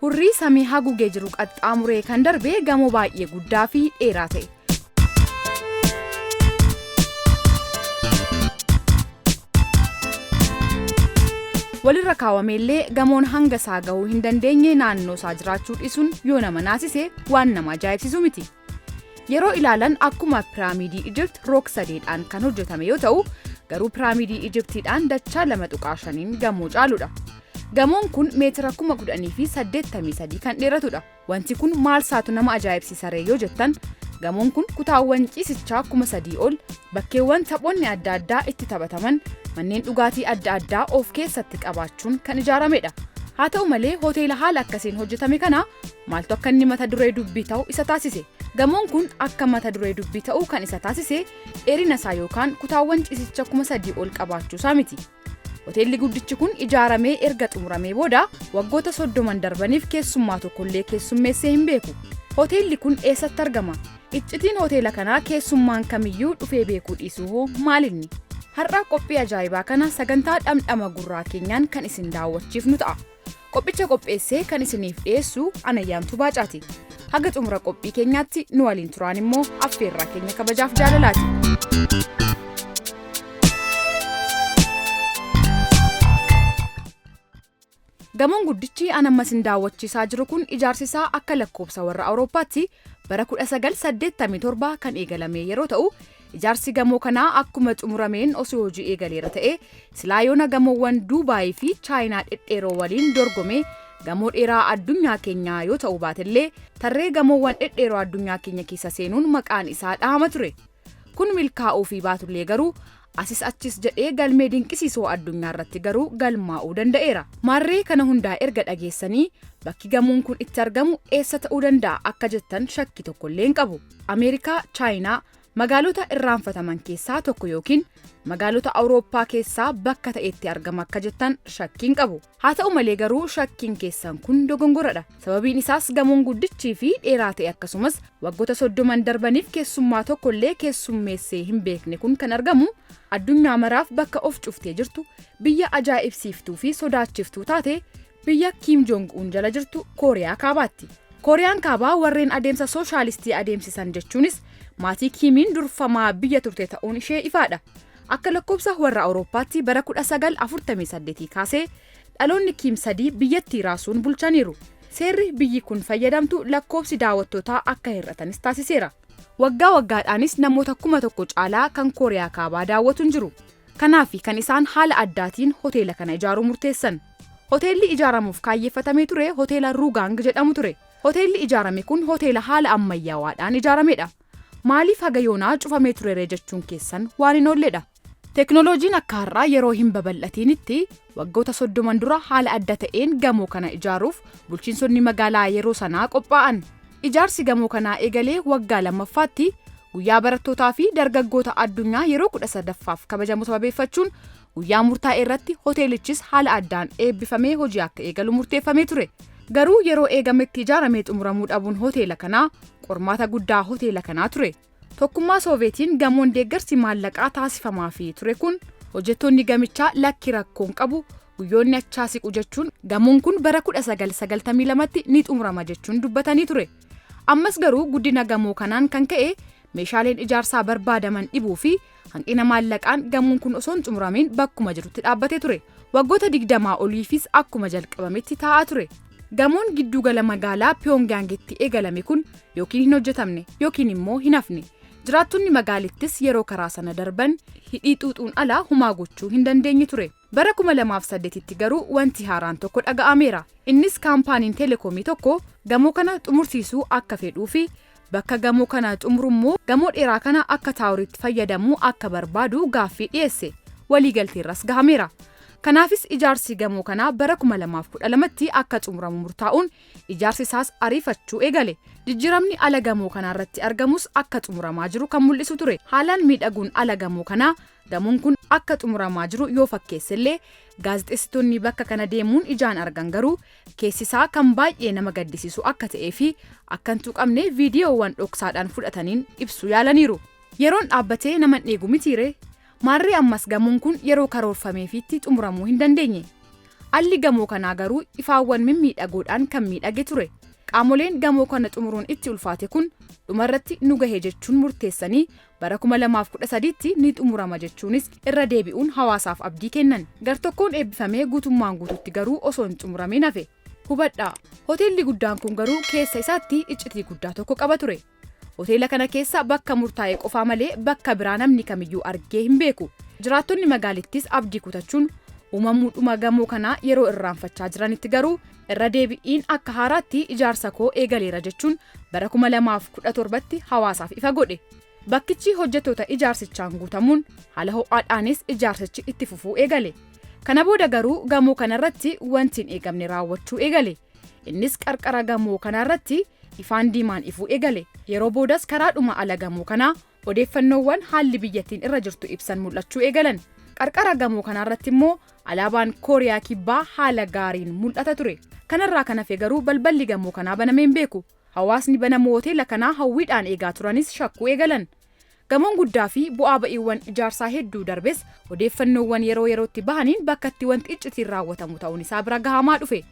Hurrii samii haguugee jiru qaxxaamuree kan darbe gamoo baay'ee guddaa fi dheeraa ta'e. Walirra kaawwameellee gamoon hanga isaa gahuu hin dandeenye naannoo isaa jiraachuu dhiisuun yoo nama naasise waan nama ajaa'ibsiisu miti. Yeroo ilaalan akkuma piraamidii Ijipt roog sadeedhaan kan hojjetame yoo ta'u, garuu piraamidii Ijiptiidhaan dachaa 2.5n gamoo caaludha. Gamoon kun meetira 10,083 kan dheeratudha. Wanti kun maal saatu nama ajaa'ibsiisa ree yoo jettan, gamoon kun kutaawwan ciisichaa 3,000 ol, bakkeewwan taphoonni adda addaa itti taphataman, manneen dhugaatii adda addaa of keessatti qabaachuun kan ijaaramedha. Haa ta'u malee, hoteela haala akkasiin hojjetame kana maaltu akka inni mata duree dubbii ta'u isa taasise? Gamoon kun akka mata duree dubbii ta'u kan isa taasise dheerina isaa yookaan kutaawwan ciisicha 3,000 ol qabaachuu isaa miti. Hoteelli guddichi kun ijaaramee erga xumuramee booda waggoota 30n darbaniif keessummaa tokkollee keessummeessee hin beeku. Hoteelli kun eessatti argama? Iccitiin hoteela kanaa keessummaan kamiyyuu dhufee beekuu dhiisuu hoo maalinni? Har'a qophii ajaa'ibaa kana sagantaa dhamdhama gurraa keenyaan kan isin daawwachiifnu ta'a. Qophicha qopheessee kan isiniif dhiyeessu Anayyaantuu Baacaati. Haga xumura qophii keenyaatti nu waliin turaan immoo affeerraa keenya kabajaaf jaalalaati. Gamoon guddichi an amma isin daawwachiisaa jiru kun ijaarsi isaa akka lakkoofsa warra Awurooppaatti bara 1987 kan eegalame yeroo ta'u, ijaarsi gamoo kanaa akkuma xumurameen osoo hojii eegaleera ta'ee silaa yoona gamoowwan Duubaayii fi Chaayinaa dhedheeroo waliin dorgomee gamoo dheeraa addunyaa keenyaa yoo ta'uu baatellee tarree gamoowwan dhedheeroo addunyaa keenya keessa seenuun maqaan isaa dhahama ture. Kun milkaa'uufii baatullee garuu asis achis jedhee galmee dinqisiisoo addunyaa irratti garuu galmaa'uu danda'eera. Maarree kana hundaa erga dhageessanii bakki gamoon kun itti argamu eessa ta'uu danda'a akka jettan shakkii tokkollee hin qabu. Ameerikaa, Chaayinaa, magaalota irraanfataman keessaa tokko yookiin magaalota Awurooppaa keessaa bakka ta'etti argama akka jettan shakkii hin qabu. Haa ta'u malee garuu shakkiin keessan kun dogongoradha. Sababiin isaas gamoon guddichii fi dheeraa ta'e akkasumas waggoota 30n darbaniif keessummaa tokkollee keessummeessee hin beekne kun kan argamu addunyaa maraaf bakka of cuftee jirtu, biyya ajaa'ibsiiftuu fi sodaachiftuu taate, biyya Kiim Joong Uun jala jirtu Kooriyaa Kaabaatti. Kooriyaan Kaabaa warreen adeemsa sooshaalistii adeemsisan jechuunis maatii Kiimiin durfamaa biyya turte ta'uun ishee ifaadha. Akka lakkoofsa warra Awurooppaatti bara 1948 kaasee dhaloonni Kiim sadii biyyattii raasuun bulchaniiru. Seerri biyyi kun fayyadamtu lakkoofsi daawwattootaa akka hir'atanis taasiseera. Waggaa waggaadhaanis namoota 1,000 caalaa kan Kooriyaa Kaabaa daawwatu hin jiru. Kanaafi kan isaan haala addaatiin hoteela kana ijaaruu murteessan. Hoteelli ijaaramuuf kaayyeffatamee ture hoteela Ruugaang jedhamu ture. Hoteelli ijaarame kun hoteela haala ammayyaawaadhaan ijaaramedha. Maaliif haga yoonaa cufamee tureree jechuun keessan waan hin oolledha. Teknooloojiin akka har'aa yeroo hin babal'atiinitti waggoota 30n dura haala adda ta'een gamoo kana ijaaruuf bulchiinsonni magaalaa yeroo sanaa qophaa'an. Ijaarsi gamoo kanaa eegalee waggaa lammaffaatti guyyaa barattootaa fi dargaggoota addunyaa yeroo 13ffaaf kabajamu sababeeffachuun guyyaa murtaa'e irratti hoteelichis haala addaan eebbifamee hojii akka eegalu murteeffamee ture. Garuu yeroo eegametti ijaaramee xumuramuu dhabuun hoteela kanaa qormaata guddaa hoteela kanaa ture. Tokkummaa Sooveetiin gamoon deeggarsi maallaqaa taasifamaafii ture kun hojjettoonni gamichaa lakki rakkoon qabu guyyoonni achaa siqu jechuun gamoon kun bara 1992tti ni xumurama jechuun dubbatanii ture. Ammas garuu guddina gamoo kanaan kan ka'e meeshaaleen ijaarsaa barbaadaman dhibuu fi hanqina maallaqaan gamoon kun osoo hin xumuramiin bakkuma jirutti dhaabbatee ture. Waggoota 20 oliifis akkuma jalqabametti taa'aa ture. Gamoon giddugala magaalaa Piyoongaangitti eegalame kun yookiin hin hojjetamne yookiin immoo hin hafne. Jiraattonni magaalittis yeroo karaa sana darban hidhii xuuxuun ala humaa gochuu hin dandeenye ture. Bara 2008tti garuu wanti haaraan tokko dhaga'ameera. Innis kaampaaniin telekoomii tokko gamoo kana xumursiisuu akka fedhuu fi bakka gamoo kana xumurummoo gamoo dheeraa kana akka taaworiitti fayyadamuu akka barbaadu gaaffii dhiyeesse. Waliigalteerras gahameera. Kanaafis ijaarsi gamoo kanaa bara 2012tti akka xumuramu murtaa'uun ijaarsi isaas ariifachuu eegale. Jijjiiramni ala gamoo kanaarratti argamus akka xumuramaa jiru kan mul'isu ture. Haalaan miidhaguun ala gamoo kanaa gamoon kun akka xumuramaa jiru yoo fakkeessellee gaazexeessitoonni bakka kana deemuun ijaan argan garuu keessisaa kan baay'ee nama gaddisiisu akka ta'ee fi akka hin tuqamne viidiyoowwan dhoksaadhaan fudhataniin ibsuu yaalaniiru. Yeroon dhaabbatee nama hin eegu mitiiree? Maarree ammas gamoon kun yeroo karoorfameefiitti xumuramuu hin dandeenye. Alli gamoo kanaa garuu ifaawwan mimmiidhagoodhaan kan miidhage ture. Qaamoleen gamoo kana xumuruun itti ulfaate kun dhumarratti nu gahe jechuun murteessanii bara 2013tti ni xumurama jechuunis irra deebi'uun hawaasaaf abdii kennan. Gartokkoon eebbifamee guutummaan guututti garuu osoo hin xumuramin hafe. Hubadhaa, hoteelli guddaan kun garuu keessa isaatti iccitii guddaa tokko qaba ture. Hoteela kana keessa bakka murtaa'e qofaa malee bakka biraa namni kamiyyuu argee hin beeku. Jiraattonni magaalittis abdii kutachuun uumamuudhuma gamoo kanaa yeroo irraanfachaa jiranitti garuu irra deebi'iin akka haaraatti ijaarsa koo eegaleera jechuun bara 2017tti hawaasaaf ifa godhe. Bakkichi hojjettoota ijaarsichaan guutamuun haala ho'aadhaanis ijaarsichi itti fufuu eegale. Kana booda garuu gamoo kanarratti wanti hin eegamne raawwachuu eegale. Innis qarqara gamoo kanarratti ifaan diimaan ifuu eegale. Yeroo boodas karaadhuma ala gamoo kanaa odeeffannoowwan haalli biyyattiin irra jirtu ibsan mul'achuu eegalan. Qarqara gamoo kanarratti immoo alaabaan Kooriyaa Kibbaa haala gaariin mul'ata ture. Kanarraa kan hafe garuu balballi gamoo kanaa banamee hin beeku. Hawaasni banamuu hoteela kanaa hawwiidhaan eegaa turanis shakkuu eegalan. Gamoon guddaa fi bu'aa ba'iiwwan ijaarsaa hedduu darbes odeeffannoowwan yeroo yerootti bahaniin bakka itti wanti iccitiin raawwatamu ta'uun isaa bira gahamaa dhufe.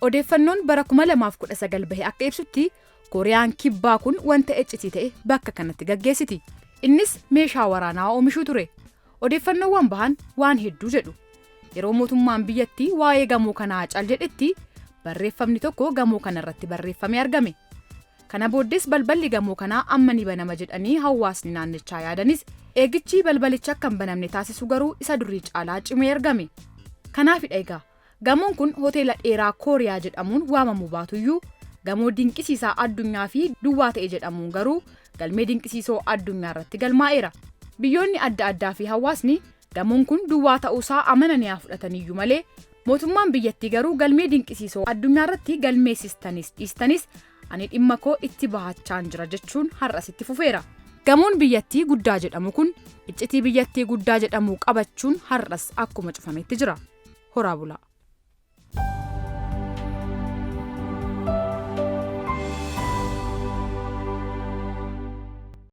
Odeeffannoon bara 2019 bahe akka ibsutti Kooriyaan Kibbaa kun wanta iccitii ta'e bakka kanatti gaggeessiti. Innis meeshaa waraanaa oomishuu ture. Odeeffannoowwan bahan waan hedduu jedhu. Yeroo mootummaan biyyattii waa'ee gamoo kanaa cal jedhetti barreeffamni tokko gamoo kanarratti barreeffamee argame. Kana booddees balballi gamoo kanaa amma ni banama jedhanii hawaasni naannichaa yaadanis eegichi balbalicha akka hin banamne taasisu garuu isa durii caalaa cimee argame. Kanaafidha egaa gamoon kun hoteela dheeraa Kooriyaa jedhamuun waamamuu baatuyyuu gamoo dinqisiisaa addunyaa fi duwwaa ta'e jedhamuun garuu galmee dinqisiisoo addunyaa irratti galmaa'eera. Biyyoonni adda addaa fi hawaasni gamoon kun duwwaa ta'uusaa amananii haa fudhataniyyuu malee mootummaan biyyattii garuu galmee dinqisiisoo addunyaa irratti galmeessistanis dhiistanis ani dhimma koo itti bahachaan jira jechuun har'as itti fufeera. Gamoon biyyattii guddaa jedhamu kun iccitii biyyattii guddaa jedhamu qabachuun har'as akkuma cufametti jira. Horaa bulaa.